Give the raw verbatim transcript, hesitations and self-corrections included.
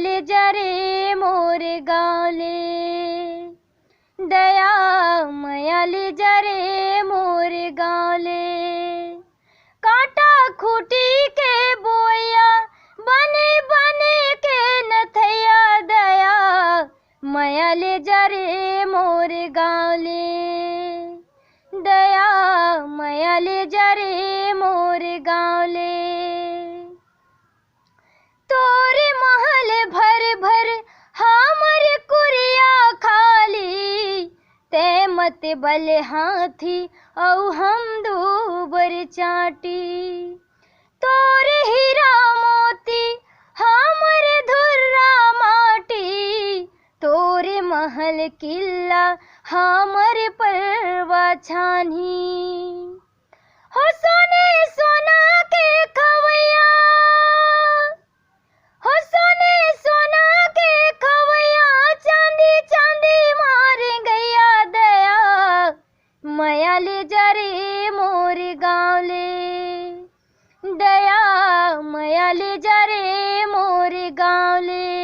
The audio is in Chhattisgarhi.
ले जा रे मोर गाँव ले, दया मया ले जा रे मोर गाँव ले। कांटा खूंटी के बोइया, बने बने के नथैया, दया मया ले जा रे मोर गाँव ले, दया मया ले जा रे मोर गाँव ले। तोरे महल भर भर हमर कुरिया खाली, तैं मत बल हाथी अउ हम दूबर चांटी। तोरे हीरा मोती हमर धुर्रा माटी, तोरे महल किला हमर परवा छानही। हो सोने सोना के खवैया, हो सोने सोना के खवैया, चांदी चांदी मारे गैया, दया मया ले जा रे मोर गाँव ले, दया मया ले जा रे मोर गाँव ले।